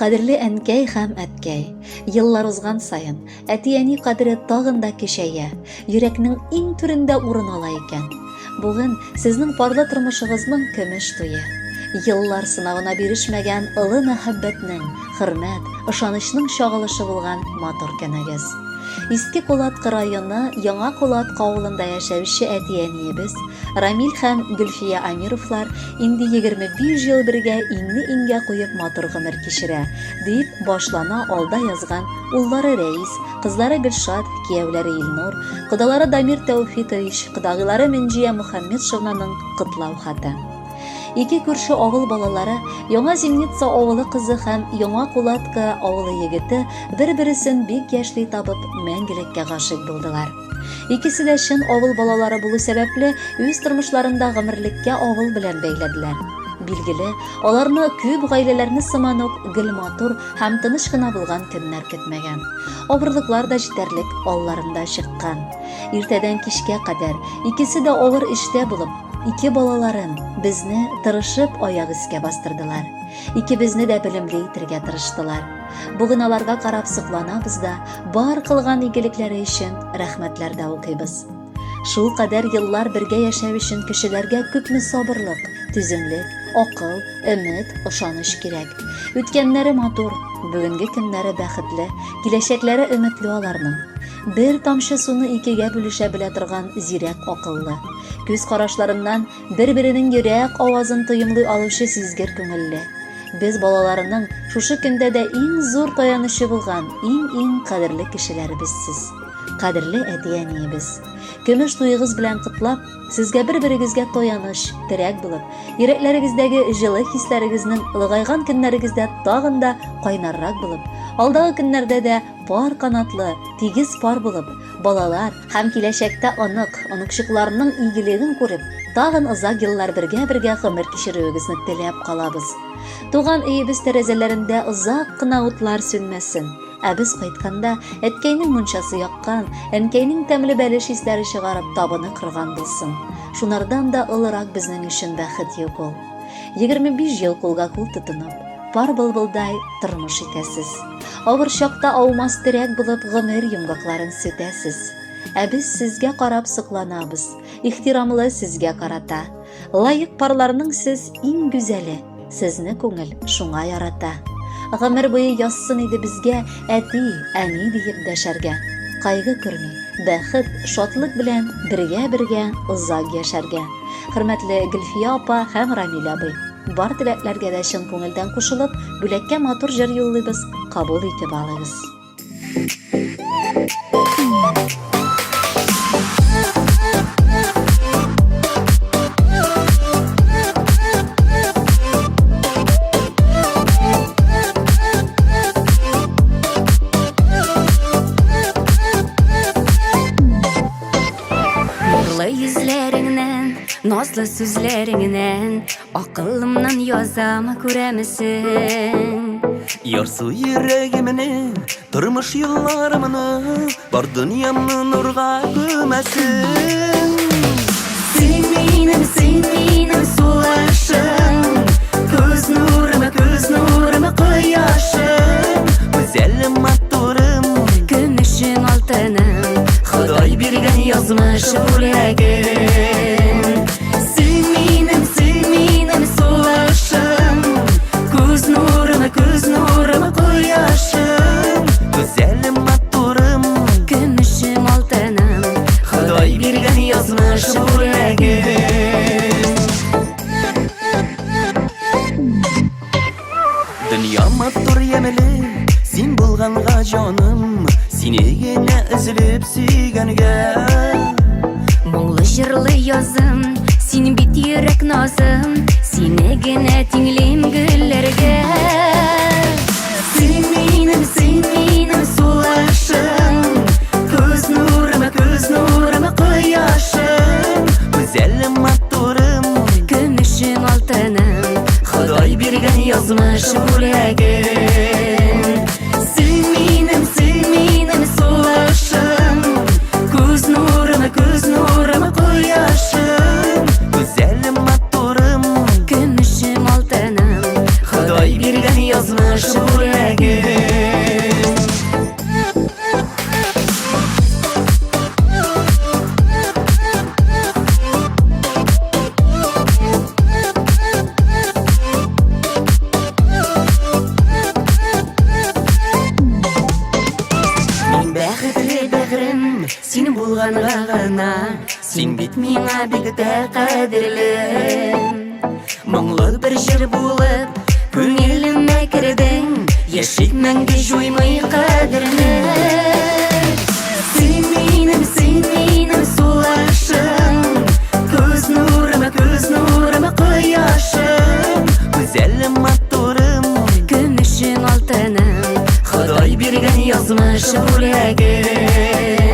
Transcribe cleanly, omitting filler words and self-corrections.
Кадерле әнкәй һәм әткәй, еллар узган саен, әти-әни кадере тагын да көчәя, йөрәкнең иң түрендә урын ала икән. Бүген сезнең парлы тормышыгызның көмеш туе. Еллар сынавына бирешмәгән олы мәхәббәтнең, хөрмәт, ышанычның чагылышы булган матур көнегез. Иске Кулаткы районы Яңа Кулаткы авылында яшәүче әти-әниебез Рамил һәм Гөлфия Амировлар инде 25 ел бергә иңне-иңгә куеп матур гомер кичерә, дип башлана алда язган уллары Рәис, кызлары Гөлшат, кияүләре Илнур, кодалары Дамир Тәүфитович, кодагыйлары Мөнҗия Мөхәммәтшевнаның котлау хаты. Ике күрше авыл балалары, Яңа Зимница авылы кызы һәм Яңа Кулатка авылы егете бер-бересен бик яшьли табып, мәңгелеккә гашыйк булдылар. Икесе дә чын авыл балалары булу сәбәпле, үз тормышларында гомерлеккә авыл белән бәйләделәр. Билгеле, аларны күп гаиләләрне сыман ук гел матур һәм тыныч кына булган көннәр көтмәгән. Авырлыклар да җитәрлек алларында чыккан. Иртәдән кичкә кадәр икесе дә авыр эштә булып, ике балаларын, безне тырышып аяк өскә бастырдылар. Икебезне дә белемле итергә тырыштылар. Бүген аларга карап сокланабыз да, бар кылган игелекләре өчен рәхмәтләр дә укыйбыз. Шул кадәр еллар бергә яшәү өчен кешеләргә күпме сабырлык, түземлек, акыл, өмет, ышаныч кирәк. Үткәннәре матур, бүгенге көннәре бәхетле, киләчәкләре өметле аларның. Бер тамчы суны икегә бүлешә белә торган зирәк акыллы. Күз карашларыннан бер-беренең йөрәк авазын тоемлый алучы сизгер күңелле. Без балаларының шушы көндә дә иң зур таянычы булган иң-иң кадерле кешеләребез сез. Кадерле әти-әниебез. Көмеш туегыз белән котлап, сезгә бер-берегезгә таяныч, терәк булып, йөрәкләрегездәге җылы хисләрегезнең олыгайган көннәрегездә тагын да кайнаррак булып, алдагы көннәрдә дә пар канатлы, тигез пар булып, балалар һәм киләчәктә онык, оныкчыкларның игелеген күреп, тагын озак еллар бергә-бергә гомер кичерүегезне теләп калабыз. Туган өебез тәрәзәләрендә озак кына утлар сүнмәсен. Ә без кайтканда, әткәйнең мунчасы яккан, әнкәйнең тәмле бәлеш исләре чыгарып табыны корган булсын. Шунардан да олырак безнең өчен бәхет юк ул. 25 ел кулга-кул тотынып, пар былбылдай тормыш итәсез. Авыр чакта аумас терәк булып гомер йомгакларын сүтәсез. Ә без сезгә карап сокланабыз, ихтирамлы сезгә карата. Лаек парларның сез иң гүзәле, сезне күңел шуңа ярата. Гомер буе язсын иде безгә әти, әни диеп дәшәргә. Кайгы күрми, бәхет, шатлык белән бергә-бергә озак яшәргә. Хөрмәтле Гөлфия апа һәм Рамил абый! Бар теләкләргә дә чын күңелдән кушылып, бүләккә матур җыр юллыйбыз, кабул итеп алыгыз. Нурлы йөзләреңнән, назлы сүзләреңнән Акылымнан язам, күрәмесең? Ярсу йөрәгемне, тормыш юлларымны, бар дөньямны нурга күмәсең. Син минем, син минем сулышым, күз нурым, күз нурым, кояшым, Гүзәлем, матурым, көмешем, алтыным, Ходай биргән язмыш бүләгем. Син минем, син минем сулышым, күз нурым, күз нурым, кояшым. Гүзәлем, матурым, көмешем, алтыным, Ходай биргән язмыш бүләгем. Дөнья матур ямьле, син булганга җаным, сине генә өзелеп сөйгәнгә. Моңлы җырлы язым, син бит йөрәк назым, сине генә тиңлим гөлләргә. Син минем, син минем сулышым, күз нурым, күз нурым, кояшым, гүзәлем, матурым, көмешем, алтыным, Ходай биргән язмыш бүләгем. Син минем, син минем сулышым, күз нурым, күз нурым, кояшым, гүзәлем, матурым, көмешем, алтыным, Ходай биргән язмыш бүләгем. гына. Син бит миңа бик тә кадерле. Моңлы бер җыр булып, күңелемә кердең. Яшик мәңге җуймый кадерне. Син минем, син минем сулышым. Күз нурым, күз нурым, кояшым. Гүзәлем, матурым. Көмешем, алтыным. Ходай биргән язмыш бүләгем.